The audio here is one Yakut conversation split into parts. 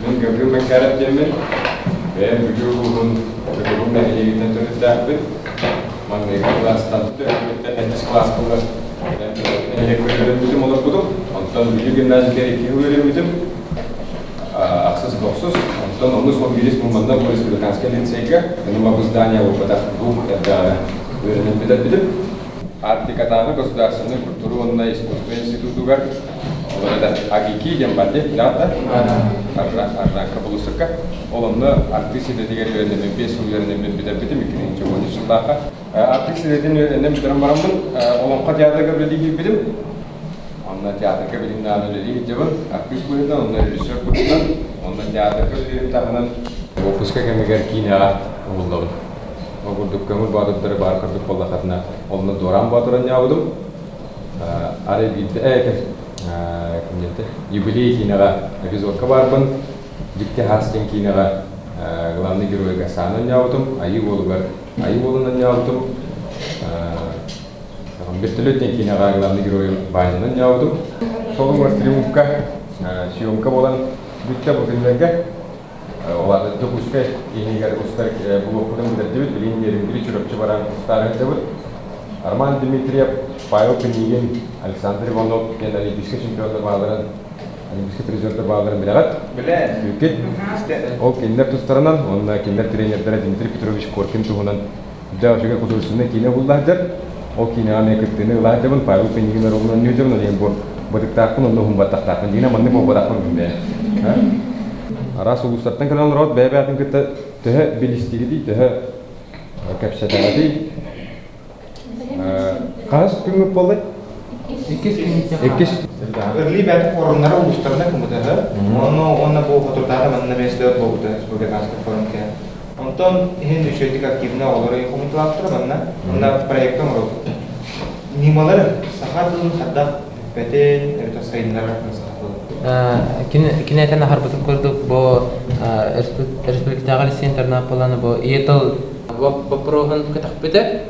Мин Гаврил Макаров диэммин, бэйэм Бүлүү улууһун Көтөҕүм нэһилиэгиттэн төрүттээхпин. Маҥнайгы кылаастан төрөөбүттэн сэттис кылааска ылар нэһилиэкпэр үөрэммитим, олорбутум. Онтон Бүлүү гимназиятыгар икки сыл үөрэммитим, ахсыс тохсус. Онтон онус он биирис манна бу республиканскай лицейгэ, НМА здание буолбатах ГУК эрдэҕинэ үөрэнэн бүтэрбитим. Арктикатааҕы государственнай культура уонна искусство институтугар ол эбэтэр АГИКИ диэн бар дии, да? Аржанка болуссакка. Ол онно артыыс идэтигэр үөрэнэммин, 5 сыл үөрэнэммин бүтэрбитим, 2013 сыллаахха. Артыыс идэтин үөрэнэн бүтэрэн бараммын, Олоҥхо театрыгар үлэлии киирбитим. Онно театрга билим даҕаны үлэлии сылдьабын. Артыыс быһыытынан, онно режиссер быһыытынан, онно театрга үлэлиирим таһынан уоппуска кэмигэр киинэҕэ уһуллабын. Ол курдук көҥүл боотурдары баар курдук буоллаххытына, онно Дуораан Боотур оонньообутум. Арай биирдэ кимниэтэ юбилей киинэҕэ эпизодка баарбын. Дьикти хаас диэн киинэҕэ главный геройга Сааны оонньообутум, Айыы уолугар Айыы уолун оонньообутум. Вертолет диэн киинэҕэ главный геройу Ваняны оонньообутум. Солун Триумфка съемка буолан бүттэ бу күннэргэ. Ол аата Дьокуускай киинигэр устар блокпутун бүтэрдибит, билигин Нерюнгри Чурапчы баран устаары сылдьабыт. Роман Дмитриев, Павел Пинигин, Александр Иванов диэн олимпийскай чемпионнар бааларын, олимпийскай призердар бааларын билэҕит? Билэбит. Ол кинилэр тустарынан уонна кинилэр тренердэрэ Дмитрий Петрович Коркин туһунан дьэ үчүгэй художественнай киинэ уһуллаһдьар. Ол киинэҕэ эмиэ кыттыыны ылаһдьабын, Павел Пинигин оруолун оонньуурдьабын, ол иһин бу бытыктаахпын, онно уһун баттахтаахпын. Дьиҥинэн маннык буолбатахпын бэйэ. Араас улуустартан кэлэн олороот бэйэ-бэйэтин кытта төһө билистигитий, төһө кэпсэтэҕитий? Хаһыс күҥҥүт буоллай? Иккис күн. Иккис. Ырли бэйэтин форумнара улуустарына кымытыһы. Онно уонна бу хотурдаата манна место буолбута республиканскай форумка. Онтон иһин үчүгэйдик активно оҕолору хомутулаахтара манна. Манна проекта оҥоробут. Ньымалары саха тылын хайдах бүппэтин, эбэтэр сайыннарар саха тылын. Кини этэн аһарбытын курдук бу республикатааҕы лицей интернат буолан бу ийэ тыл боппуруоһун көтөхпүтэ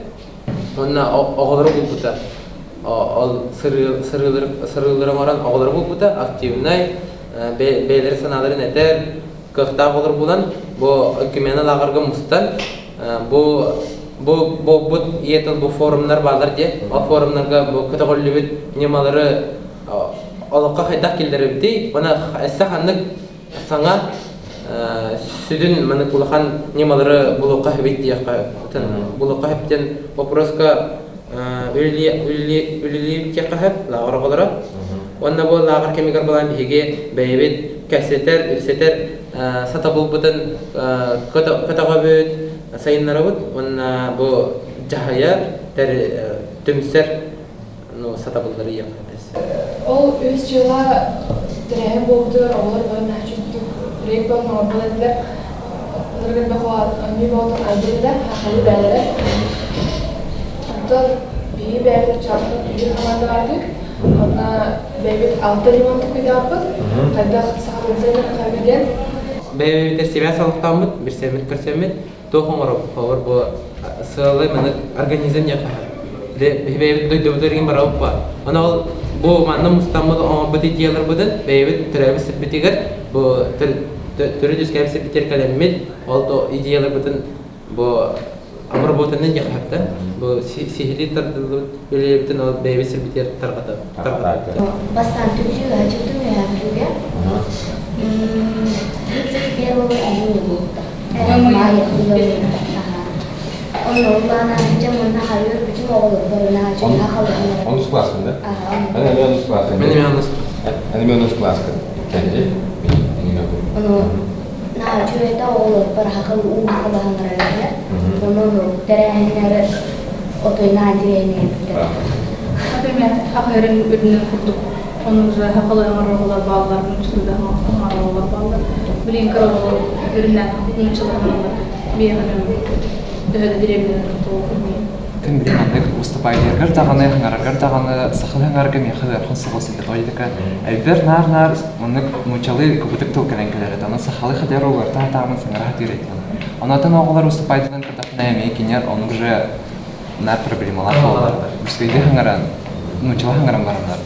уонна оҕолору булбута. Ол сырыылары оҥорон оҕолору булбута активнай, бэйэлэрин санааларын этэр, кыахтаах оҕолор булан бу Экумена лааҕырга мустан бу бу буолбут ийэ тыл бу форумнар бааллар диye ол форумнарга бу көтөҕүллүбүт ньымалары олоххо хайдах киллэрэбитий уонна өссө ханнык саҥа сүдүн маннык улахан ньымалары булуохха сөбүй диэххэ булуохха сөп диэн вопроска үлэлии диэххэ сөп лааҕыр оҕолоро уонна бу лааҕыр кэмигэр буолан биһиги бэйэбит кэпсэтэр ипсэтэр сатабылбытын көтөҕөбүт сайыннарабыт уонна бу дьаһайар түмсэр ну, сатабыллары иэххэ Ол үс дьыала тэрээһин буолбутугар оҕолор бары наһаа проект буолан оҥорбут этилэр. Олорго элбэх оонньуу боотун айбыт этэ, хахалы бээлэрэ. Онтон биһиги бэйэбит чааппыт биир хамаанда баардык. Онно бэйэбит алта лимон тукуйдааппыт. Хайдах сахатын сайыннарыахха диэн. Бэйэбитигэр сибээс олохтооммут, билсэммит көрсөммүт, туох оҥоробут холобур бу сыалы маннык организм диэххэ бэйэбит дойдубутугар игин барабыт баар ону ол бу манна мустаммыт оҥорбут идеяларбытын бэйэбит төрөөбүт сирбитигэр бу төрүт үөскээбит сирбитигэр кэлэммит ол идеяларбытын бу обработанный диэххэ бу сиһилии тардыллыбыт үлэлэрбитин ол бэйэбит сирбитигэр тарҕатабыт. Бастаан түмсүү ыһачыттым үөһээбүтүгэ 31 июня буолбута. Онус классын да? Аны эми онус классын. Мен эми онус. Аны эми онус классын. Кэнди. Наачуйата оҕолорбор хакыл уу хабаһанаралар. Онон тэрээһиннэр отойнаан тирэһиннэрбиттэр. Например, хахырын үрдүнэн курдук Onun уже хакылы оҥороллор бааллар, нууччалыы оҥороллор бааллар. Билигин кыра оҕолор үрүннээх нууччалар биэҕинэн төһө да дэриэбинэлэр туолбут Күн билин маннык выступайдыыргар даҕаны, хаҥараргар даҕаны, сахалыы хаҥарарга миэхэ ыарахан соҕус этэ. Тоҕо диэтэххэ, элбэр наар-наар маннык нууччалыы кыбытык тыл кэлэн кэлэр этэ. Онон сахалыы хадьар угартаан таамын саҥара сатыыр этим. Онотон оҕолор выступайдыынан көрдөхпүнэ эмиэ кинилэр оннук же наар проблемалаах буолаллар. Үскэйдии хаҥаран, нууччалыы хаҥаран бараннар.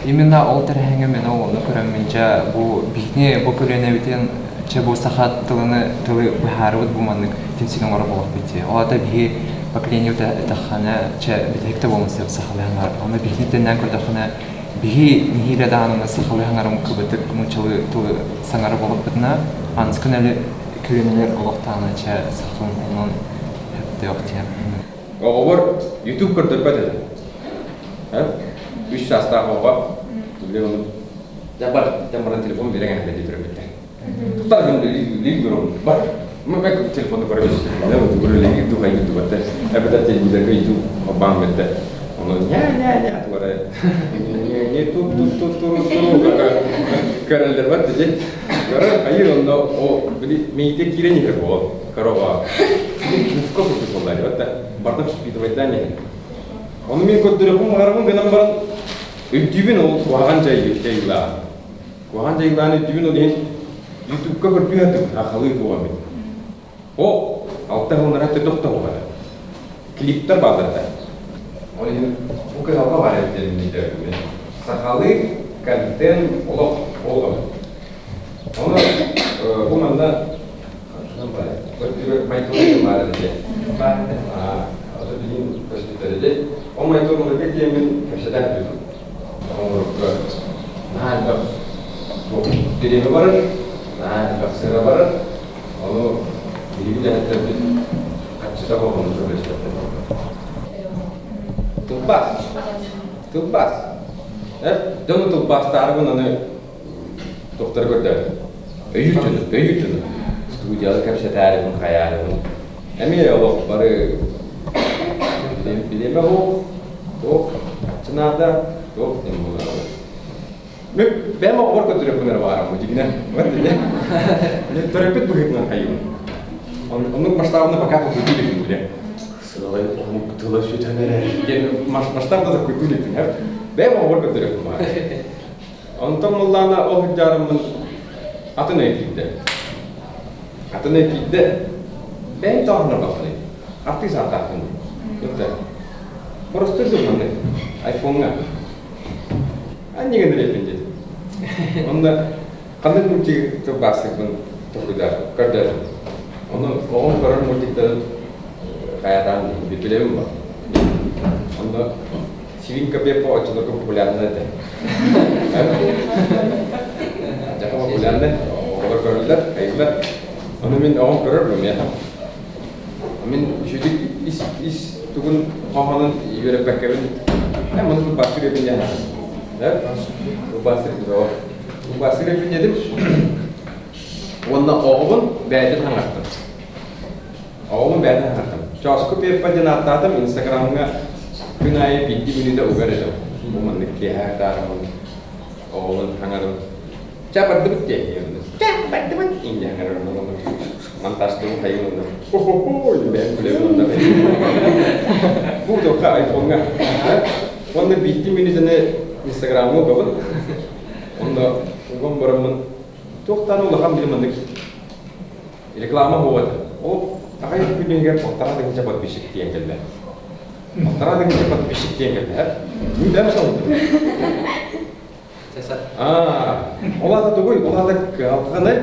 Именно ол тэрээһиҥҥэ мин ол ону көрөммүн дьэ бу биһини бу көлүөнэбитин чэ бу саха тылыны тылы быһаарыбыт бу маннык түмсүүнү оҥорор буолуохпут дии. Ол аата биһи поколение ытэххинэ чэ бүтэһик да буолуон сөп сахалыы аҥаар. Ону биһини тэннээн көрдөххүнэ биһи нэһиилэ даҕаны сахалыы аҥарым кыбытык нууччалыы тылы саҥара буоллахпытына аныскы көлүөнэлэр олохтоона чэ сахалын онон сөптөөх диэн. Оҕобор YouTube көрдөрбөт этим. Үс саастаах оҕо били ону дьэ бар дьэ баран телефон биэрэн эһэлэ дии төрөппүттэр. Туттар гын лиги көрөм бар. Мен телефону көрөбүс. Мен вот көрө лиги ду хайы ду баттар. Эбэтэр телевизорга YouTube баан бетте. Ону ня ня ня тугара. Не тут тут тут туру туру көрөллөр бар дии. Көрө хайы онно о били мейте киирэн иһэр буол. Корова. Муска курдук буолла дии. Бардам впитывайдаан иһэр. Ону мин көрдөрөхпүн баҕарабын гынан баран өйдүүбүн ол куһаҕан дьайыылааҕын. Куһаҕан дьайыылааҕын өйдүүбүн ол иһин Ютубка көрдүү сатыыбын ахалыы туоҕа мин. О, 6 сыллара тохтоһуоҕа. Клиптэр бааллар да. Ол иһин бу кыһалҕа баар эбит диэн өйдөөтүм. Сахалыы контент олох буолбат. Ону бу манна Майкл баар этэ. Ото билин көстүтэр этэ. Ол Майкл мунука киэммин кэпсэтэн түһүм. Оҥорукка наһаа элбэх бириэмэ барар, наһаа элбэх сыра барар. Ону биһиги үлэһиттэрбит хаччыта хоһону көрөспөттөр. Тылбаас. Тылбаас. Дьону тылбаастаарыбын аны Доктор көрдөөн. Өйүүр дьону, өйүүр дьону. Студияда кэпсэтээрибин, хайаарыбын. Эмиэ олох бары билиэмэ оһох, туох чынаада, туох диэн буолар. Мен бэйэм оҕобор көрдөрөппүн эрэ баарым дьигинэ. Вот дьэ. Төрөппүт быһыытынан хайыбын. Оннук масштабны пока толкуйдуу иликпин билэ. Сыалай омук тыла сүтэн эрэр. Диэн масштабны толкуйдуу иликпин. Бэйэм оҕобор көрдөрөппүн баар. Онтон мыллаана ол сылдьаарыммын атын өй киирдэ. Атын өй киирдэ. Бэйэм таҕыһынарбаппыный. Артыыс ааттаахпын. Ытта. Простой думаны. Айфоҥҥа. Анньыгын эреппин диэтим. Онно ханнык мультик тылбаастыырбын толкуйдаатым, көрдөөтүм. Ону оҕом көрөр мультиктарын хайатаан билэбин ба. Онно Свинка Пеппа оччолорго популярна этэ. Дьаха популярна, оҕолор көрөллөр, айыллар. Ону мин оҕом көрөр бу миэхэ. Мин үчүгэй ис ис тугун хоһоонун үөрэппэккэбин эн маны тылбаастыыр эбин диэн да тылбаастыыр тылбаастыыр эбин диэтим уонна оҕобун бэйэтин хаҥаттым Оҕобун бэйэтин аһартым. Чооску Пеппа диэн ааттаатым, Инстаграмҥа күн аайы биирдии мүнүүтэ угар этим. Бу маннык киэһэ таарымын оҕобун хаҥарым. Чэ, бардыбыт диэн. Чэ, бардыбыт. Инде хаҥарым. Монтажтыбын хайын онно. Хо-хо-хо, бэйэм күлэбин онно. Бу тоққа айфоҥҥа. Уонна биирдии мүнүүтэни Инстаграмҥа угабын. Онно уган бараммын туохтан улахан били маннык Реклама буолбат. Ол аҕай күнүгэр 1500 подписчик тиийэн кэллэ. 1500 подписчик тиийэн кэллэ. Мин салдым. Аа, ол аата тугуй? Ол аата кыһалҕаны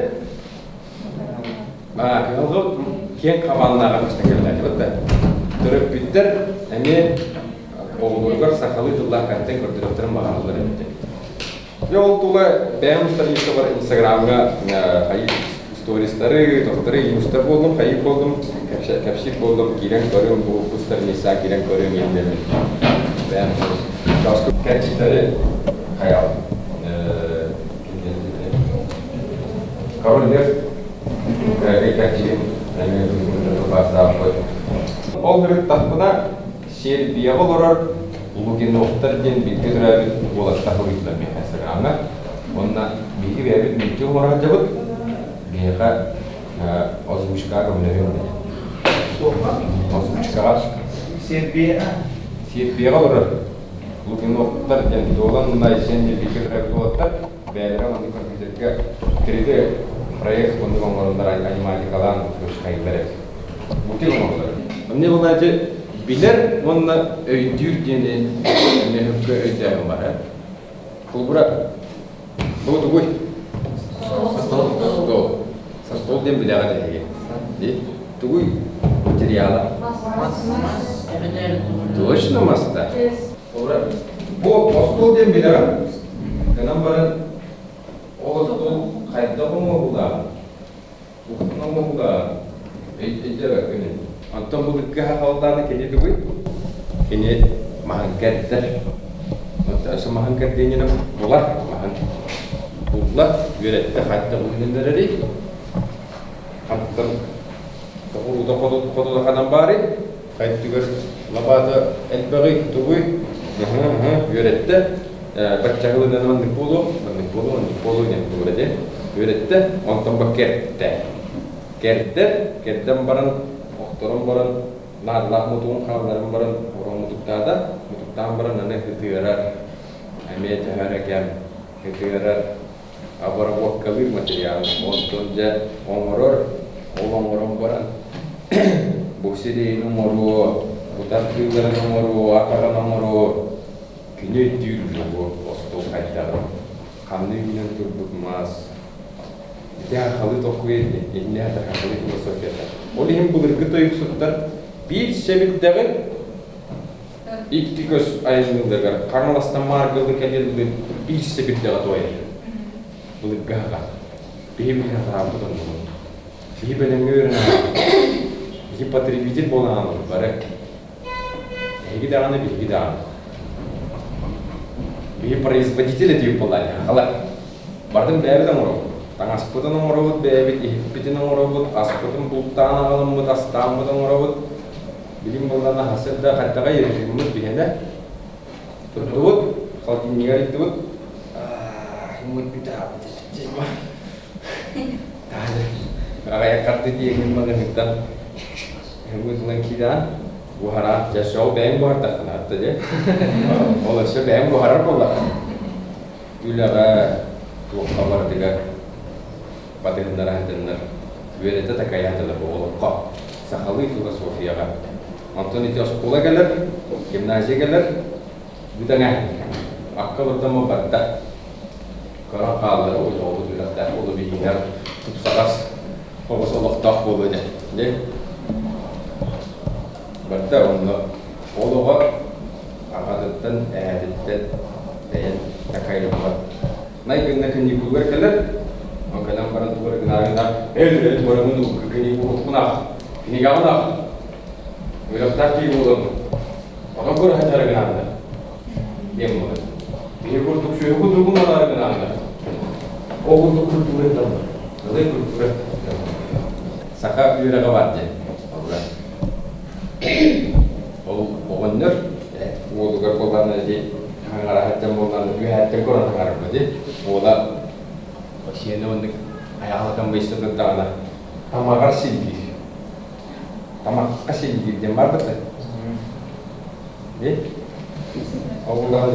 аа, кыһалҕа киэҥ хабааннааҕа көстөн кэллэ. Вот төрөппүттэр эмиэ оҕолоругар сахалыы тыллаах контент көрдөрүөхтэрин баҕараллар эбит. Дьэ ол тула бэйэм страницабар Инстаграмҥа хайыы стористары, тохтору инста буоллум, хайыы буоллум, кэпсиир буоллум, киирэн көрүҥ, бу бу страница киирэн көрүҥ диэн бэйэм чооску кэрчиктэри хайал Король Лев кэрчигин эмиэ тылбаастаабыт. Ол ырыттахпына Сербияҕа олорор Лугиновтар диэн бииргэ төрөөбүт уолаттар суруйдулар миэхэ Инстаграмҥа. Уонна биһиги бэйэбит мультик оҥоро сылдьабыт. Биһиэхэ озвучкаҕа көмөлөһүөҥ диэн. Озвучкаҕа. Сербияҕа? Сербияҕа олорор Лугиновтар диэн Дуолан уонна Айсен диэн бииргэ төрөөбүт уолаттар бэйэлэрэ маннык компьютерга 3D проект оннук оҥороннор аниматикалаан озвучкайдар эбит. Мультик оҥороллор. Эмне буолааччы билэр уонна өйдүүр диэни эмиэ өйдөөһүн баар. Холобура, бу тугуй? Стол. Стол диэн билэҕит эһиги. Дии. Тугуй материала? Точно маста. Холобура, бу остуол диэн билэҕин. Гынан баран ол остуол хайдах оҥоһуулааҕын, туохтан оҥоһуулааҕын өйдөөбөккүн. Онтон былыргы хахалдааны кини тугуй? Кини маһын кэрдэр. Өссө маһын кэрдиэнньинэ булар маһын. Булла, үөрэттэ хайдах үүннэрэрий? Хантан тоҕуруута хотулаханан баарый? Хайдыгар лабаата элбэҕий, тугуй? Үөрэттэ. Баччаһылынан маннык буолуо, маннык буолуо, маннык буолуо диэн тугура диэн. Үөрэттэ, онтон ба кэртэ. Кэрдэр, кэрдэн баран, охторон баран, наадалаах мутугун хаалларан баран, орон мутуктаата, мутуктаан баран аны ытыарар, эмиэ төһө эрэ кэм ытыарар, обработкалыыр материал, онтон дьэ оҥорор, ол оҥорон баран бу сирэйин оҥоруо, кутар тыыларын оҥоруо, атаҕын оҥоруо, кини өйдүүр уже бу остуол хайдаҕын, ханна үүнэн турбут мас, Ити сахалыы толкуйа иннэ сахалыы философията. Ол иһин былыргы тойуксуттар биир сэбирдэҕи икки көс айанныылларыгар Хаҥаластан Мааргылы кэлиэллин биир сэбирдэҕи туойар. Былыргы аҕа. Биһи билиһэ хаалбыт оннугун. Биһи бэлэмҥэ үөрэнэн Биһи потребитель буолан хаалбыт бары. Эһиги даҕаны, биһиги даҕаны. Биһи производитель этибит буоллаҕа сахалар. Барытын бэйэбит оҥоробут. Таҥаспытын оҥоробут, бэйэбит иһиппитин оҥоробут, аспытын бултаан аҕаламмыт, астааммыт оҥоробут. Билим буоллаҕына сарсыарда хайдаҕай режиммыт биһиэнэ. Турдубут, холодильнигар ыйдыбыт. Аҕыйах харты тиэҥин маҕаһыыттан Быытынан киирэн буһараат, дьэ ол бэйэҥ буһардаххына атта дьэ. Ол өссө бэйэҥ буһарар буоллаххына. Үлэҕэ туохха барытыгар батыһыннара сылдьаннар үөрэтэ такайа сылдьаллар бу олоххо, сахалыы философияҕа. Онтон ити оскуола кэлэр, гимназия кэлэр, бүтэҥэ акка олордон барда. Көрөн хааллар, оҕобут үөрэхтээх буолуо биһиэнэ тупсаҕас оҕус олохтоох буолуо дьэ. Дьэ. Барда онно ол оҕо аҕатыттан, эһээтиттэн тэйэн такайыллар. Най гынна каникулугар кэлэр, ол кэлэн баран тугу эрэ гынаа гынаа, эл эл барамын каникулуккун аах, кинигэҕин аах, үөрэхтээх киһи буолан, оҕо көрө сылдьара гынааннар диэн буолар. Биһи курдук сүөһү курдугун алаары гынааннар. Ол курдук культура ыыталлар. Ылый культура. Саха үөрэҕэ бар диэн. Ол оҕонньор уолугар буоллаҕына ити хаҥараһыттан буоллаҕына үөһээттэн көрөн хаҥарарба дии. Уола сиэнэ оннук айаҕалатан быйса турдаҕына тамаҕар силлиир. Тамахха силлиир диэн бар бата. Ол буоллаҕына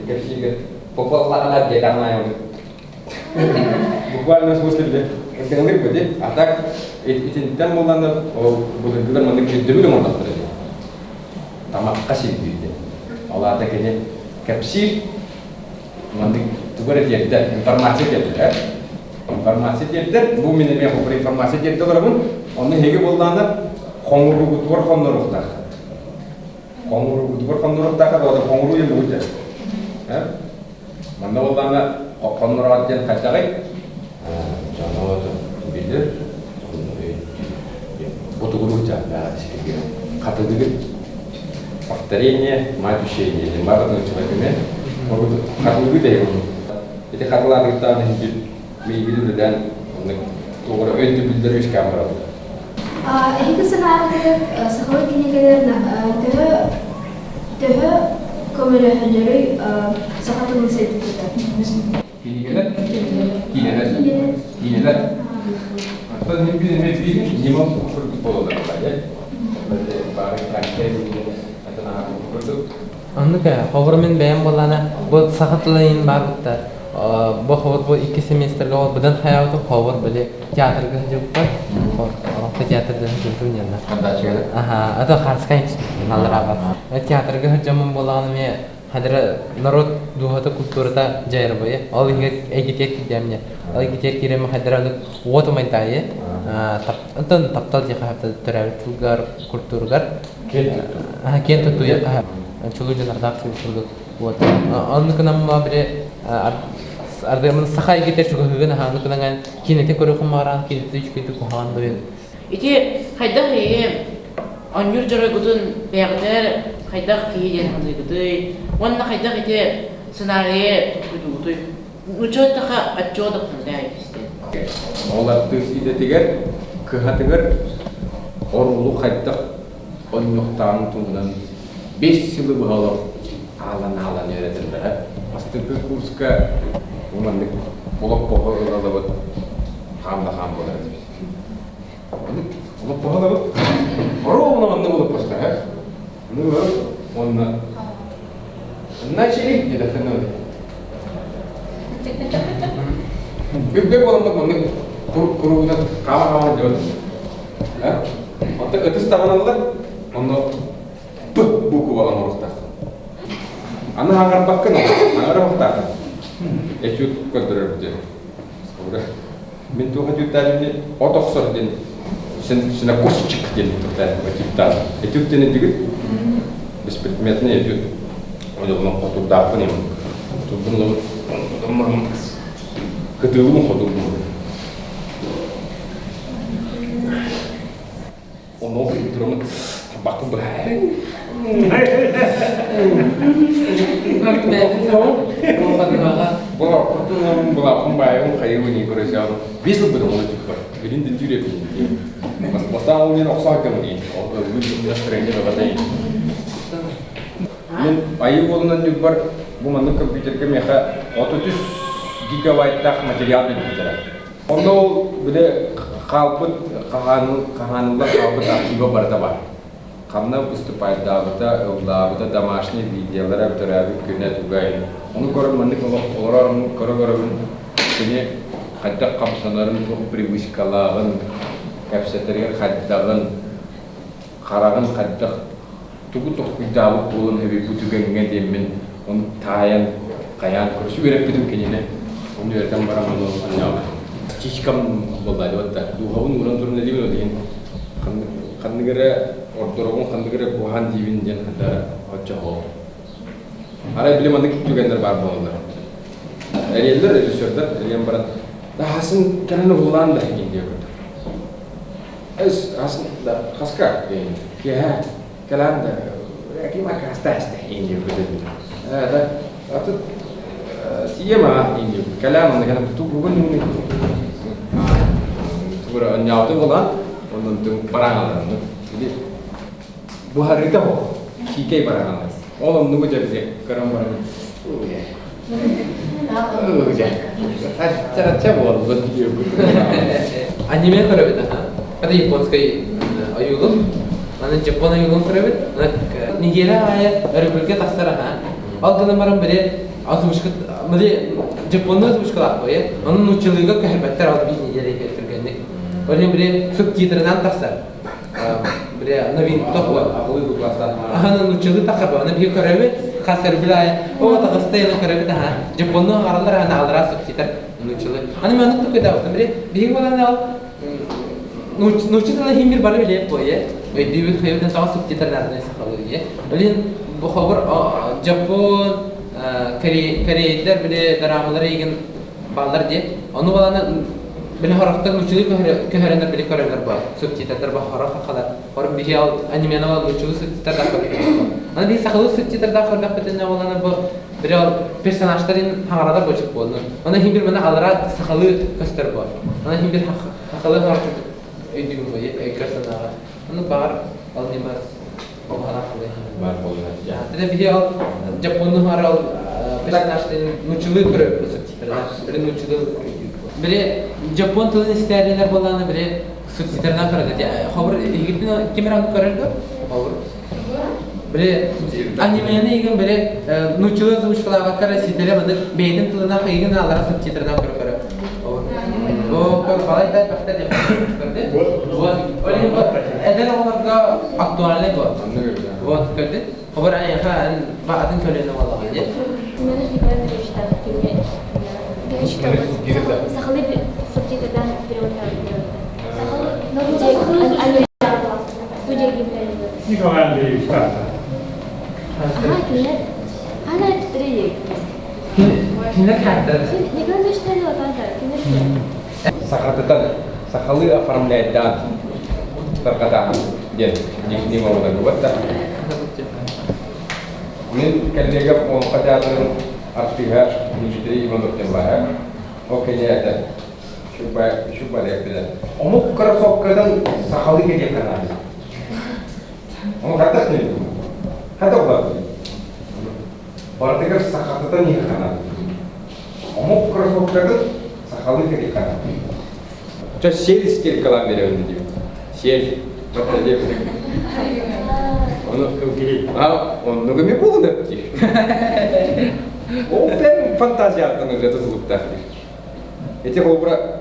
кэпсиигэр попаллаҕына диэтэҕин аайы Буквально смысле бile ырдыҥалыыр бу А так итинтэн буолланнар ол былыргылар маннык өйдөбүл оҥордохтор ити. Тамакка сирдиир диэн. Ол аата кини кэпсиир маннык тугу эрэ тиэрдэр, информация тиэрдэр. Информация тиэрдэр, бу мин эмиэ холобур информация тиэрдэ олоробун. Онно эһиги буоллаҕына хоҥуругутугар хонноруохтаах. Хоҥуругутугар хонноруохтаах да хоҥуруу диэн бугут дьэ. Манна буоллаҕына хоннороот диэн хайдаҕый? Дьоно билэр, ботугуруу дьааттаах сиргэ хатылыгыт повторение, мать учения диэн баар нууччалар хатылыгыт эһи ити хатылаатыгыттаан иһин миигин үлэлээн оннук тугура өйдөбүллэр үөскээн бараллар. Эһиги санаабытыгар сахалыы кинигэлэр төһө төһө көмөлөһөллөрүй саха тылын сайдыытыгар? Кинигэлэр? Киинэлэр. Киинэлэр. Оттон мин биир эмиэ биир ньыма курдук буолаллар курдук. Оннук ээ, холобур мин бэйэм буоллаҕына бу саха тыла иһин баарбыттар. Бу холобур бу икки семестргэ ол быдан хайаабытым холобур били театрга сылдьыбыппар. Орохто театрга сылдьыбытым диэннэр. Аха, это Харскай маллараабат. Театрга сылдьаммын буоллаҕына эмиэ Хадара народ дууһата культурата дьайарбайа. Ол иһигэр эйгитиэр киирдэмне. Ол эйгитиэр киирэммэ хадара ону уот умайдаайы. Онтон таптал диэхэ төрөөбүт тылгар, культургар киэн туттуйа чулуу дьонордаах курдук. Вот. Онну кынамма бире ардыамын саха эйгитэ чугаһыгын аһааны кынаңан кинити көрөхүм мараан кинити үчүгэйдик куһаҕан дойун. Ити хайдах эйи Оонньуур дьоруойгутун бэйэҕитигэр хайдах киһи диэн саныыгытый уонна хайдах ити сценарийы толкуйдуугутуй? Нуучча эттэххэ отчуот истэн. Ол артыыс идэтигэр, кыһатыгар оруолу хайдах онньуохтааҕын туһунан 5 сылы быһа олох аалан-аалан үөрэтэллэрэ. Бастакы курска бу маннык олоппоһу ылалабыт хаам да хаам буолар этибит. Олоппоһолобут. Ровно оннук олоппостор, Ну, уонна начали диэтэхтэн Бүк-бүк буоламмыт маннык куругунан хаама-хаама дьон. Онто ытыс таҕаналлар, онно П букваҕа оҥоруохтаах. Аны хаҥарбаккын, хаҥарыахтааххын. Этюд көрдөрөр диэн. Мин туох этюдтаатым от охсор диэн сенокосчик диэн этюдтаатым. Этюд диэн этигит беспредметный этюд. Ойоҕунан хотурдааппын им. Хотурбун ылабын. Кытыылым хотурбун. Ону турамын табахпын быһаары. Былааппын баайым хайыбын и көрөсөм. Бес жыл бұрын оны түк бар. Билин де түйреппин. Бастаан ол мен оқсақ кемін. Ол настроение бабатай. Мен айы уолунан бар бу маннык компьютерге меха 33 гигабайттаах материал бербиттэрэ. Онно ол били хаалбыт хаһааныллар хаалбыт архива барыта бар. Ханна выступайдаабыта, ыллаабыта, домашний видеолара, төрөөбүт күнэ тугай. Ону көрөн маннык олорор көрө-көрөбүн кини хайдах хамсанарын, туох привычкалааҕын, кэпсэтэригэр хайдаҕын, хараҕын хайдах тугу толкуйдаабыт буолан эбит бу түгэҥҥэ диэммин ону таайан хайаан көрсө үөрэппитим кинини ону үөрэтэн баран ону анньаабыт птичкам буолла вот так дууһабын ууран туран элибин ол иһин ханнык эрэ ордороҕун ханнык эрэ куһаҕан диибин диэн ханна оччоҕо арай били маннык түгэннэр баар буолаллар эрийэллэр режиссердар эрийэн баран даһасын кэлэн уһулаан да иһин диэбит Эс ас да хаска киэһэ кэлэн да ким акаста эстэ индиэбит да аты тиема индиэбит кэлэн онно кэлэн ту бүгүн тугура онньаабыты буолан оннун түҥ бараҥаларны били буһарыыта хо киикэй бараҥалар ол оннугу дьэ көрөн баран Аниме көрөбүт аха. Это японский ойуулук. Аны Жапон ойуулун көрөбүт. Неделя аайы өрөбүлгэ тахсар аха. Ол гынан баран били озвучка били жапоннуу озвучкалаах буойа. Ону нууччалыыга көһөрбөттөр ол биир неделя түргэнник. Ол иһин били субтитрынан тахсар. Бля, новинка тохуа. Аха, нуччалыы тахарба. Аны биһи көрөбүт, хас өрбүл аайы. О, таҕыста яны көрөбүт аха. Жапоннуу аҕараллар аха, аллараа субтитр нуччалыы. Аны мен оннук тукуйдаабытым. Били, биһиги буолан ол нуучча тыла иһин бир бары билиэп буойа. Өйдүүбүт хайыбытын саҕа субтитр нааданы сахалыы ие. Билин бу хобур Жапон, корейдер били дорамалар игин бааллар диye. Ону баланы били хорохтор нуччалыы көһөрөнөр били көрөлөр баар. Субтитрдар ба хорох хахалар. Хор биһи ал анимены ал нуччалыы субтитрдаах көрдөх. Аны биһи сахалыы субтитрдаах көрдөхпүтүнэ боланы бу били ол персонажтарын хаҥаралар бочук буолну. Аны хин бир мана алара сахалыы көстөр бу. Аны хин бир хахалыы хар өйдүүгүн бу өйгөр санааҕа. Аны баар ал немас Баар буолла. Тede биһи ол Жапонну хаар ол персонажтарын нуччалыы көрөбүт субтитрдар. Били нуччалыы Били Жапон тылын истээрилер буоллаана били субтитрынан көрөдө. Хобур игирбин ким эрэ көрөр да? Хобур. Били анимени игин били нуччалыы озвучкалаабакка кара ситэре маны бэйэтин тылына игин алара субтитрынан көрө көрө. Бу балай да бахта деп көрдө. Вот. Эдэр оҕолорго актуальный бу. Вот көрдү. Хобор айаха баатын көлүнэ буоллаҕа. Семенов Николай Андреевичтаах кини сахалыы субтитрдаан переводтаабыт. Николай Андреевич таата. Ага, кинилэр ана три. Кинилэр хааттар. Николай Андреевич кинилэр Сахатытан, сахалыы оформляйдаан тарҕатааһын диэн дьиҥ оҥорбут да. Мин коллегам Олоҥхо театрын артыыһа Дмитрий Иванов диэн баара. Ол кэннэ Шубалек билэр. Омук кроссовкатын сахалыы кэтиэххэ наада. Ону хайдах диэбит Хайдах улаатыы? Барытыгар сахатытан иһиэххэ наада. Омук кроссовкатын сахалыы кэтиэххэ наада. Ча сиэл стиркалаан биэрэбин диибин. Сиэл. Бата диэбит. Ону а оннук эми буолун диир. Ол бэм фантазияттан ырыата тутулуктаах диир. Ити холобура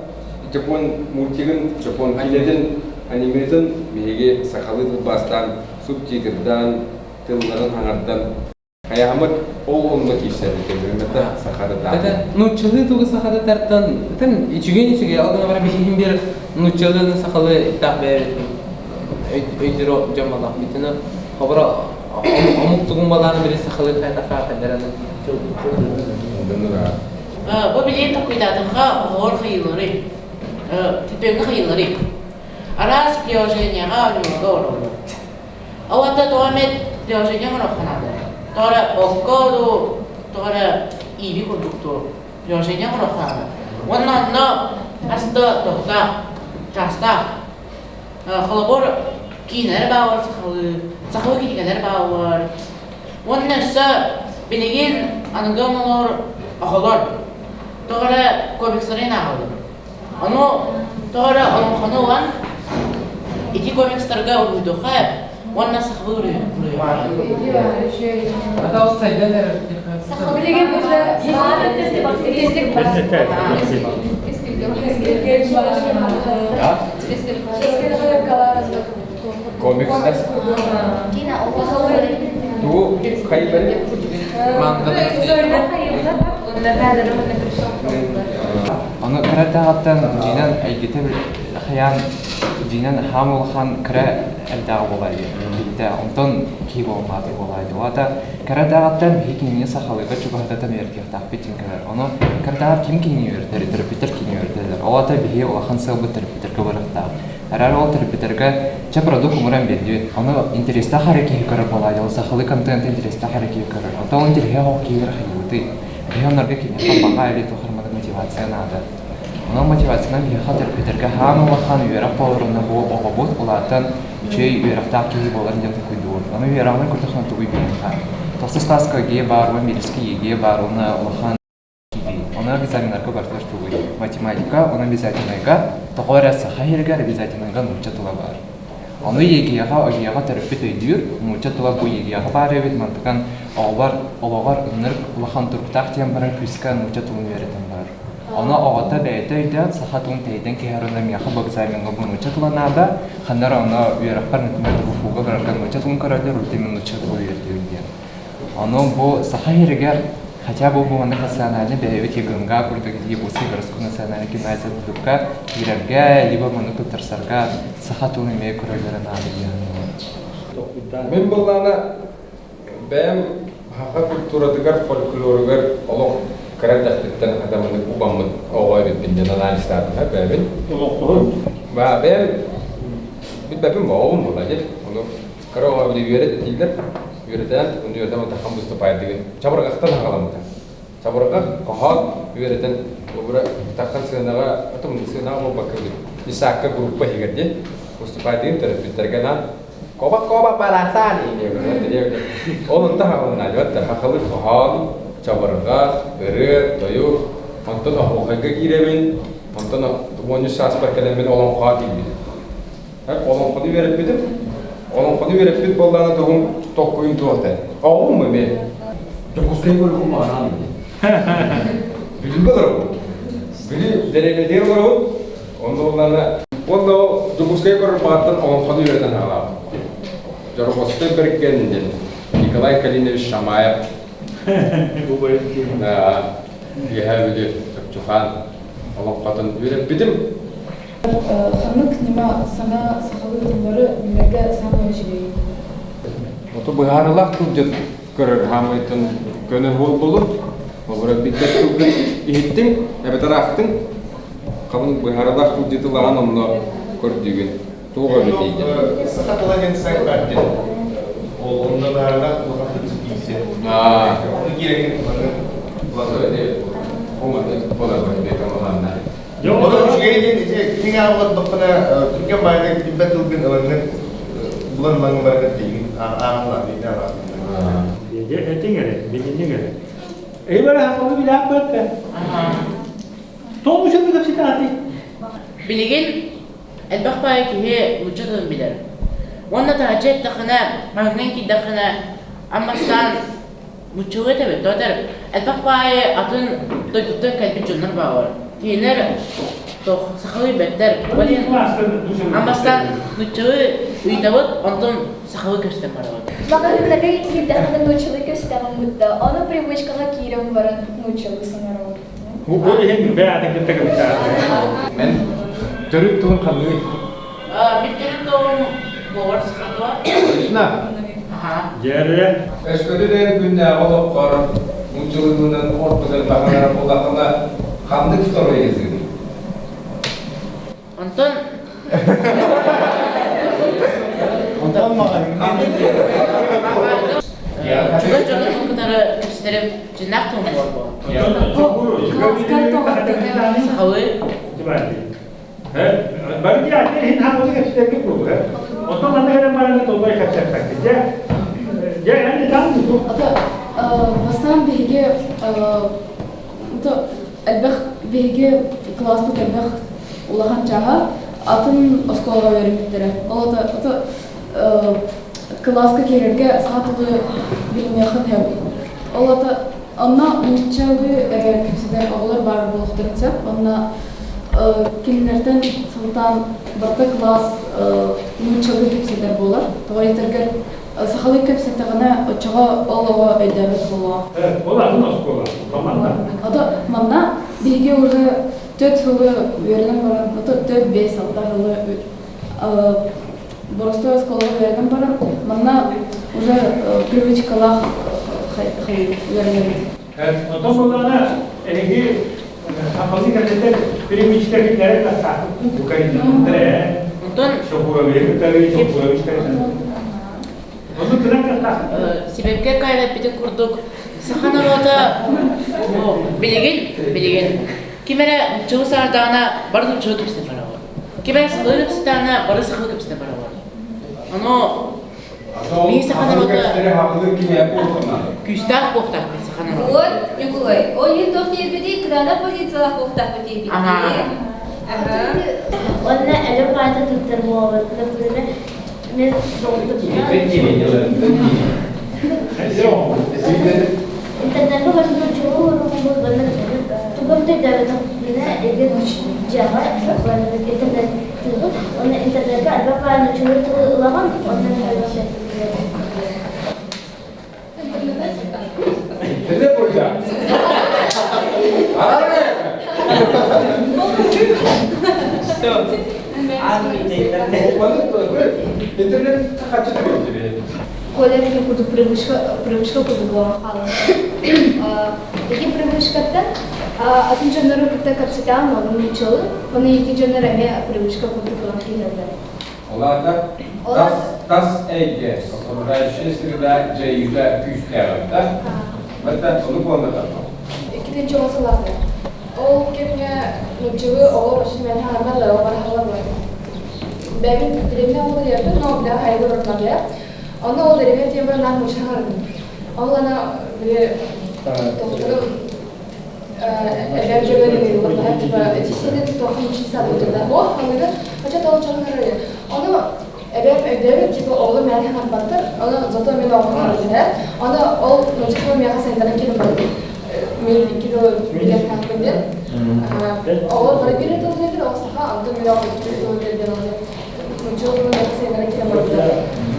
Дьоппуон мультигын, дьоппуон киинэтин, аниметын биһиги сахалыы тылбаастаан, субтитрдаан, тылларын хаҥардан хайааммыт ол онно киирсэр көрүммэтэ сахатытаан. Это нууччалыы тугу сахатытартан тэн үчүгэй үчүгэй ол гына баран биһиги бир нууччалыыны сахалыы таах бэйэбит өйдөрө дьоммалаах бүтүнэ хоборо омук тугун балааны били сахалыы хайдахаа хайдараны Бу билигин толкуйдаатахха оҕолор хайыыларый? Түппүөҥҥэ хайыыларый? Араас приложениеҕа оонньууларга олороллор. Ол ата тоҕо эмэ приложение оҥоруохха наада. Тоҕо эрэ окко дуу, тоҕо эрэ ииби курдук дуу приложение оҥоруохха наада. Уонна онно хас да тоһутаах, чаастаах. Холобур, киинэлэр бааллар сахалыы, сахалыы кинигэлэр бааллар. Уонна өссө билигин аныгы оҥолор оҕолор тоҕо эрэ комикстарын ааҕаллар. Ону тоҕо эрэ олоҥхону ылан ити комикстарга уруһуйдуохха уонна сахалыы уруһуйуохха. Ата ол сайдан эрэр Билигин уже Комикстар. Тугу хайбары? Ону кыра таҕаттан дьиинэн эйгитэ хайаан дьиинэн хаам улахан кыра элдэҕэ буолай киһитэ онтон киһи буолбаата буолай Уата кыра даҕаттан биһи кинини сахалыыга чугаһататан үөрэтиэхтаахпыт диэн кэлэр. Ону кыратааҕар ким кинини үөрэтэр, төрөппүттэр кинини үөрэтэллэр. Ол аата биһи улахан сыалбыт төрөппүттэргэ барыахтаах. Араар ол төрөппүттэргэ чэ продукт умуран биэрдибит. Ону интэриэстээх эрэ киһи көрөр буолаайдал, сахалыы контент интэриэстээх эрэ киһи көрөр. Оттон ол интэриэһэ ол киһигэр хайыыбытый? Биһи оннорго киниэхэ баҕа или туох эрэ мотивация наада. Онон мотивациянан биһиэхэ төрөппүттэргэ хаан улахан үөрэх буоларына бу оҕобут улаатан үчүгэй үөрэхтээх киһи буолар диэн толкуйдуур. Ону үөрэҕинэн көрдөххүнэ тугуй биһиэхэ? Тохсус класска ЕГЭ баар, уон биирискэ ЕГЭ баар уонна улахан Ону экзаменнарга барытыгар тугуй? Математика, ону обязательнайга, тоҕо эрэ саха иһигэр обязательнайга нуучча тыла баар. Ону ЕГЭ-ҕэ, ОГЭ-ҕэ төрөппүт өйдүүр, нуучча тыла бу ЕГЭ-ҕэ баар эбит, мантыкан оҕобор олоҕор ынырык улахан туруктаах диэн баран күүскэ нуучча тылын үөрэтэн барар. Ону оҕото бэйэтэ өйдөөн саха тылын тэйитэн кэһэр уонна миэхэ бу экзамеҥҥа бу нуучча тыла наада, ханна эрэ ону үөрэхпэр например ДГФУ-га барарга нуучча тылын көрөллөр, урут именно нуучча тылы үөрэтиэм диэн. Ону бу саха иһигэр хотя бы бу маннык национальный бэйэбит ЕГМГ курдук Якутский городской национальный гимназия курдукка киирэргэ, либо маннык туттарсарга саха тылын эмиэ көрөллөрө наада диэн Мин былаана бэйэм саха культуратыгар, фольклоругар олох кыра эрдэхпиттэн хатаммыт убаммыт оҕо эбиппин диэн анализтаатым бэйэбин. Ба бэйэм билбэппин оҕобун буолла дии. Ону кыра оҕо били үөрэт дииллэр. Үөрэтэн, ону үөрэтэн отаххан выступайдыгын. Чабырҕахтан хаҕаламмыта. Чабырҕах, хоһоон үөрэтэн, обура таххан сыанаҕа, атым сыанаҕа буолбакка Исаакка группа иһигэр дии. Выступайдыгын төрөппүттэргэ анаан Коба-коба парасан Ол онто хаҕылынаадьыбат да хахалы хоһоон, чабырҕах, ырыа, тойук, онтон оһуохайга киирэбин, онтон 13 сааспар кэлэммин олоҥхоҕо киирбитим. Олоҥхону үөрэппитим. Олоҥхону үөрэппит буоллаҕына тугум толкуйум туох этэ? Оҕум эмиэ. Дьокуускайга олоҕум анаан Бүлүүгэ олоробун. Бүлүү дэриэбинэтигэр олоробун. Онно буоллаҕына уонна ол Дьокуускайга көрөр баҕаттан олоҥхону үөрэтэн аҕалаабыт. Дьорҕостой Бэргэн диэн Николай Калинович Шамаев. Бу байын Үөһээ Бүлүү Чопчухаан олоҥхотун үөрэппитим. Ханнык ньыма саҥа сахалыы тыллары билэргэ саамай үчүгэйий? Ото быһаарылаах тылдьыт көрөр хаамыйтын көнө буолбулун, олорор билбэт тылгын иһиттиҥ, эбэтэр аахтыҥ, хабын быһаарылаах тылдьыты ылаҕын онно көрдүүгүн. Туох эбитий диэн. Саха тыла диэн сайт баар диэн. Ол онно баарылаах улахан тылдьыт киирсиэ. Ону киирэн Ону үчүгэй диэн ити киҥ ааҕыллардаххына түргэн баайдык билбэт тылгын ылаҥҥын булан ылаҥҥын барыгар тиийгин ааҕыллар биирдэ ааҕыллар. Этиҥ эрэ, билиниҥ эрэ. Эйбара хакылы билээппэккэ. Тоҕу үчүгэй кэпсэтаати. Билигин элбэх баайы киһи нуучча тылын билэр. Уонна таһырдьа эттэххинэ, маһынан киирдэххинэ, аммастаан Нууччалыы этэбит, тоҕо элбэх баайы атын дойдуттан кэлбит дьоннор бааллар. Кинилэр туох сахалыы билбэттэр. Аммастан нууччалыы ыйытабыт, онтон сахалыы көстөн барабыт. Маҕаһыыннарга киирдэххинэ нууччалыы көстөҕүн бытта, ону привычкаҕа киирэн баран нууччалыы саҥарабыт. Бу иһин бэйэтин кытта кэпсээтэ. Мен төрүт тылын ханныгый? Мин төрүт тылым буолар сахатыла. Точно? Дьэрэ. Өскөтүн күннээҕи олоххор нууччалыынан ордук элбэх буоллаххына ханнык второй языгый? Онтон Онтон Чугас дьонун кытары кэпсэтэрим дьиннээх тылым буолбу. Сахалыы. Бары иһин хаалбыты кэпсэтэргэ курдук. Оттон манна кэлэн баран толлой кэпсэппэккин. Дьэ, дьэ, эн там Ата бастаан биһиги элбэх биһиги кылааспыт элбэх улахан чааһа атын оскуолаҕа үөрэммиттэрэ. Ол ата кылааска киирэргэ саха тылы билиниэххин сөп. Ол ата онно нууччалыы эрэ кэпсэтэр оҕолор баар буолуохтарын сөп. Онно кинилэртэн сылтаан барыта кылаас нууччалыы кэпсэтэр буолар. Тоҕо диэтэргэр сахалыы кэпсэттэҕинэ оччоҕо ол оҕо өйдөөбөт буолуоҕа. Ол атын оскуола, манна. Ото манна биһиги уже төрт сылы үөрэнэн баран, ото төрт биэс алта сылы боростуой оскуолаҕа үөрэнэн баран, манна уже привычкалаах үөрэнэбит. Онтон буоллаҕына эһиги сахалыы кэпсэтэр привычка киллэрэн тахсаахпыт букайдыктар ээ. Онтон Чокуровиһы кытары Чокуровичтар Ону кынан кахтаахпыт. Сибэкке кайраппитин курдук саха норуота билигин билигин ким эрэ нууччалыы саардаҕына бары нууччалыы кэпсэтэ бараллар. Ким эрэ сахалыы кэпсэтэҕинэ бары сахалыы кэпсэтэ бараллар. Ону биһиги саха норуота күүстээх буолуохтаахпыт саха норуота. Вот, Ньукулай, ол иһин туох диэбитий, кытаанах позициялаах буолуохтаахпыт диэбитий. Уонна элбэх ааты туттар буолабыт. Например, мен Интернетка басынан чулуу уруккубут уонна тугум төйдөөбөтөхпүнэ эбир дьиэҕэ интернет тыгын уонна интернетка элбэх баайны чулуу тылы ылаҕын уонна Интернет бойда. Интернет хаччы Коля деген курдук привычка привычка курдук буолан хаалар. Ити привычкаттан атын дьоннору кытта кэпсэтэҕин ону нууччалыы, ону ити дьоннор эмиэ привычка курдук ылан киирэллэр. Ол аата тас, тас эйгэ, окружающая среда дьайыыта күүстээҕэ да? Бата ону буолла Иккитинчи ол сылаата. Ол кэмҥэ нууччалыы оҕолор вообще мээнэ хаалбат оҕолор хаалар Бэйэбин дэриэбинэ оҕолор диэбин, но бля хайга барытмагыйа. Онно ол дэриэбинэ тиийэн баран наах нуучча хаҥардым. Ол ана били тохторум эбэм дьөгөр типа эти сиэтин туохха нуучча саадыбытында. О, ханыгы, хоча тоҕо чаҕын Ону эбэм өйдөөбүт, типа оҕолор мээнэ хаҥарбаттар, ону зато мен оҕо хаҥарбын ээ. Ону ол нуучча тылын миэхэ сайыннаран кэлин барбыт. Мен икки тылы билэр хаахпын диэн. Оҕолор бары биир тыл диэтэр, ол саха, онтон мен оҕо икки тылы билэр диэн ону нуучча тылын миэхэ сайыннаран кэлин барбыта.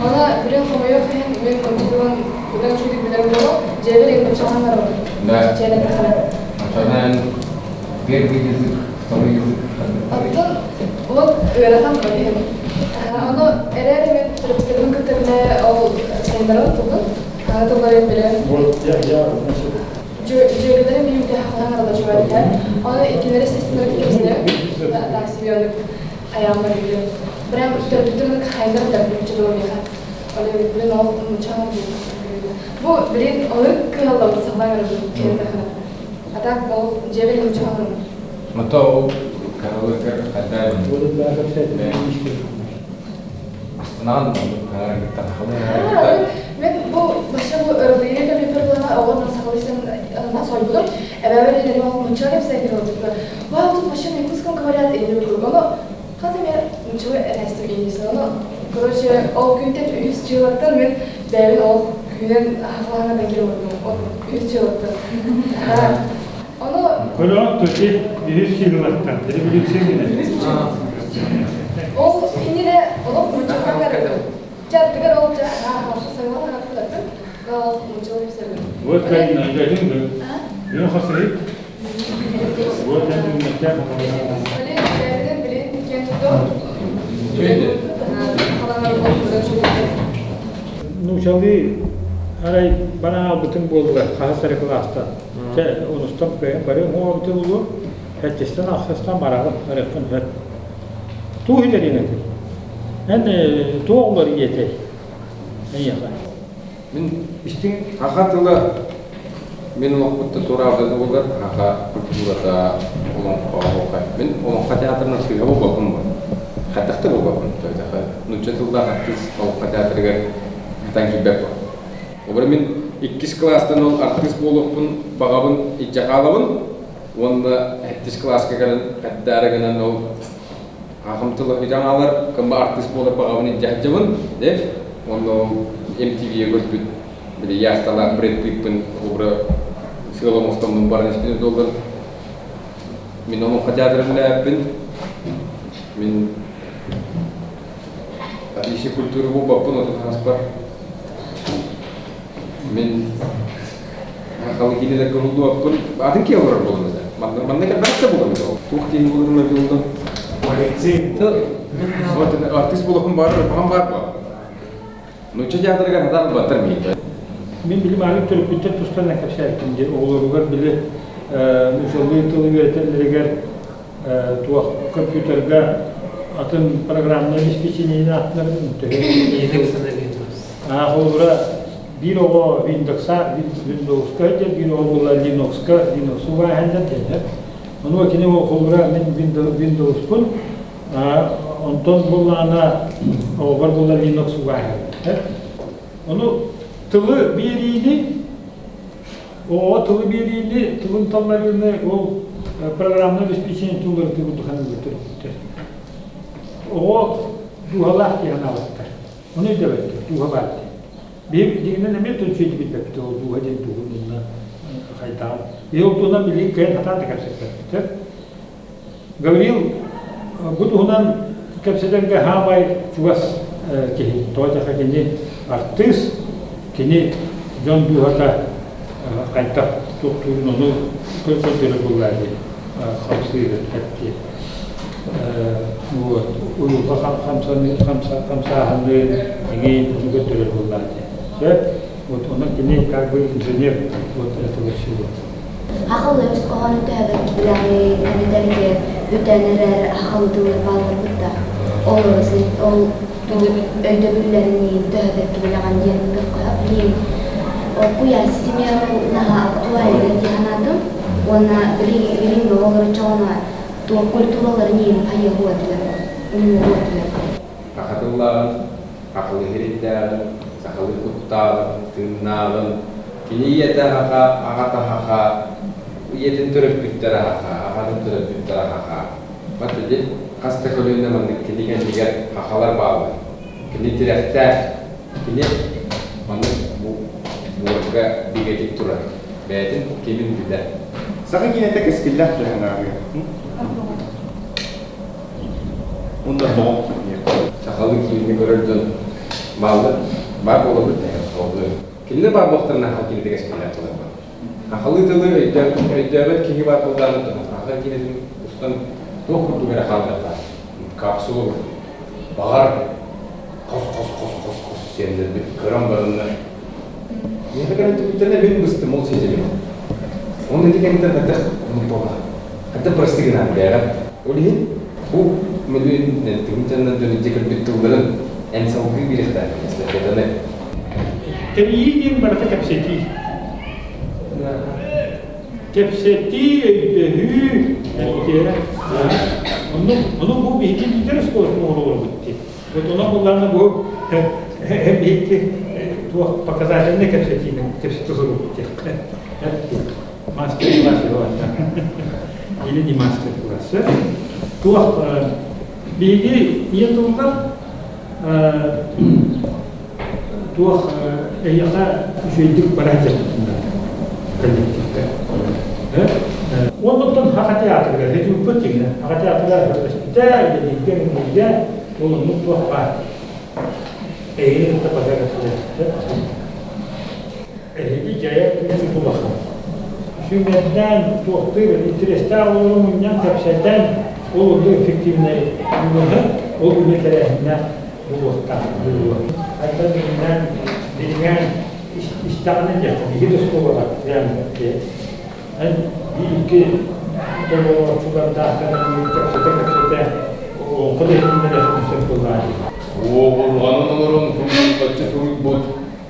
Аны билин хомойуох иһин мин нуучча тылын быдан үчүгэйдик билэр буолуом. Дьиэбэр иннуччалаан барабын. Да. Дьиэлэттэххинэ. Оччоҕуна первый язык, второй язык. Оттон вот ыарахан иһин. Ону эрээри мен төрөппүттэрбин кытта бile ол сайыннаран тылбын. Тылларын билэн. Вот я, я, значит, Дьүөгэлэрим бииргэ хаһан арала чугаһыттар. Оны иккилэри сестилэр кэпсэлэр. Да, себе хайааммар билим. Прям төрөппүттэрин хайдар да чудо меха. Оле билин ол мучаң Бу билин олы кыһаллабыт сахалар киһи А так ол дьиэбэр мучаң. Мото ол каралыгар хаддар вот да, кэпсээтим. Астанаан каралыгар Мен бу баша бу ырылыйы компьютер булана оҕо сахалыйсан сойбутум. Эбэбэр илэрим ол мунча кэпсээн кирилбит. Вау, тут вообще на якутском говорят или ону хата мен мунча эрэстим иниси. Ону короче, ол күнтэн үһүс дьылаттан мен бэйэбин ол күнэн ахлаана да кирилбитим. Ол үһүс дьылаттан. Ону Көрөҕүт төти үһүс сыылаттан, революция гинэ. Ол иннинэ олох мунча Чаттыгар ол саңлахан ол мунчалар үсәбин. Вот кайна, дядин да. Мен хасырык. Вот я не знаю, Билин, бэйэбинэн билин киэн туттум. Нуучалыы арай баран албытыҥ буолла хаһыс эрэ кылаастан. Чэ, онустан кыайан бары оҥообутуҥ улуу. Сэттистэн ахсыстан бараҕын, барыаххын сөп. Туох итэриҥ этэй? Эн туох уларыйыы этэй? Эйиэхэ. Мин истиҥ саха тыла мин олохпуттан туораабыта буолар саха культурата олоҥхо оһуохай. Мин олоҥхо театрынан сыыһа буолбаппын бу. Хайдах да буолбаппын. Нуучча тыллаах артыыс олоҥхо театрыгар хатан киирбэт бу. Обра мин иккис кылаастан ол артыыс буолуохпун баҕабын илдьэ хаалабын уонна сэттис кылааска кэлэн хайдаары гынан ол Аҕам тыла бүтэн хаалар, кымба артыыс буолар баҕабын илдьэ сылдьабын, дэ. Уонна ол MTV-гэ көрбүт били яхталаах Брэд Питпин обра сыал оҥостоммун баран испитим туоллар. Мин олоҥхо театрын үлээппин. Мин отличник культуры буолбаппын отут хаспар. Мин Халы кинилэргэ уһуллубаппын. Атын киһи олорор буолан этэ. Манна манна кэлбэт да буолан этэ ол. Туох киһи буоларын мэлдьи булдум. Вот артист буолуохпун баар, баҕам баар буо. Нуучча театрыгар хатаан ылбаттар миигин. Мин билим аанын төрөппүттэр тустарынан кэпсээбитим диэн оҕолоругар били нуучалыы тылы үөрэтэллэригэр туох компьютерга атын программнай обеспечениени ааттанарын төһө холобура биир оҕо Windows-а Windows-ка сылдьар, биир оҕо буолла Linux-ка Linux-у бааһандар диэннэр. Ону кини холобура мин Windows-пун онтон буоллаҕына оҕобор буолла Linux убааһан. Ону тылы биэриини оҕоҕо тылы биэриини, тылын талларыыны ол программнай обеспечение тыллары курдук саныыллар төрөппүттэр. Оҕо дууһалаах диэн анаабаттар. Ону өйдөөбөттөр, дууһа баар диэн. Биһиги дьиҥинэн эмиэ түмсүү билбэппит ол дууһа диэн тугун уонна хайдаҕын. Биһиги ол туһунан билигин кыайан сатаан да кэпсэппэппит. Гаврил бу туһунан кэпсэтэргэ хаамай чугас киһи. Тоҕо диэххэ кини артыыс, кини дьон дууһата хайдах туохтуурун ону көрдөрөр буоллаа дии хамсыыр эттии. Вот уйулҕа хамсааһыныы эҥин ону көрдөрөр буоллаа дии. Сөп? Вот онон кини как бы инженер вот этого всего. Хахыл өс хоһоон төһөбөт билэҕи эбэтэргэ бүтэн эрэр хахыл тылы баалларбыт да ол ол өйдөбүллэрин төһөбөт билэҕин диэн көххө билигин куйаар ситимэ наһаа актуальный дии санаатым уонна билигин оҕолор чоҕуна туох культураларын иин хайыһуо этилэр умнуо этилэр Саха тыллааҕын, сахалыы иһирийдээҕин, сахалыы куттааҕын, тыыннааҕын, кини ийэтэ аһаха, аҕата аһаха, ийэтин төрөппүттэрэ аһаха, аҕатын төрөппүттэрэ аһаха. Вот ити хас да көлүөнэ маннык кини кэннигэр хахалар бааллар. Кини тирэхтээх, кини маннык бу буорга бигэтик турар, бэйэтин кимин билэр. Саха киинэтэ кэскиллээх түһэн ааҕыа. Онда тоҕо Сахалыы киинэни көрөр дьон бааллар, баар буолабыт. Ол Кинилэр баар буолуохтарына саха киинэтэ кэскиллээх буолар. Сахалыы тылы өйдөөбөт киһи баар буоллаҕына саха киинэтин устан туох курдук эрэ хааллардаах. Капсула курдук. Баҕар хос-хос-хос-хос-хос сиэннэрбит кыран бараннар. Миэхэ кэлэн түбүттэринэ мин быстым ол ситимин. Оны ити кэмтэн хайдах оннук хайдах прости гынан бэҕэ. Ол иһин бу мөлүйүөн тыһыынчаннан дьон илдьэ кэлбит тылларын эн салгыы биэриэхтээххин эстафетаны. Тэрийии диэн барыта кэпсэтии. Кэпсэтии, өйдөһүү, эттиэрэ. Онну, ону бу биһиги лидер оскуолатын оҕолорбут дии. Вот онон буллаҕына бу биһиги туох показательный кэпсэтиини кэпсэтэ олоробут диэххэ. Мастер-класс Или не мастер-класс. Туох биһиги ийэ тыллар туох эйиэхэ үчүгэйдик бара сылдьыбытын коллективка. Оннуттан Саха театрыгар һэдьууппут дьиҥэ Саха театрыгар көрдөспүтэ, үлэлииргэ, үлэлииргэ ол оннук туох баар. Эйигин кытта пока Эһиги дьайар күүскүт улахан. Сүүмэрдээн, туохтуур, интэриэстээх оҕолору мунньан кэпсэтэн, ол ордук эффективнэй үлэһэ, ол үлэ тэрээһиннээх буолуохтаах буолуо. Хайдах дириҥнээн, дириҥээн истэҕинэ диэххэ, биһиги да оскуолаҕа реально эн биир-икки толорооччулардаах кэпсэтэ-кэпсэтэ олоҥхо да иһиннэриэхпин сөп буоллаҕа дии. Уоҕурҕанан олорон суруйбачча суруйбут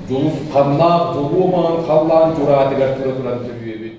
Дьулусханнаах дьолуо маҥан халлаан дьураатыгар тура туран төрүөбүт.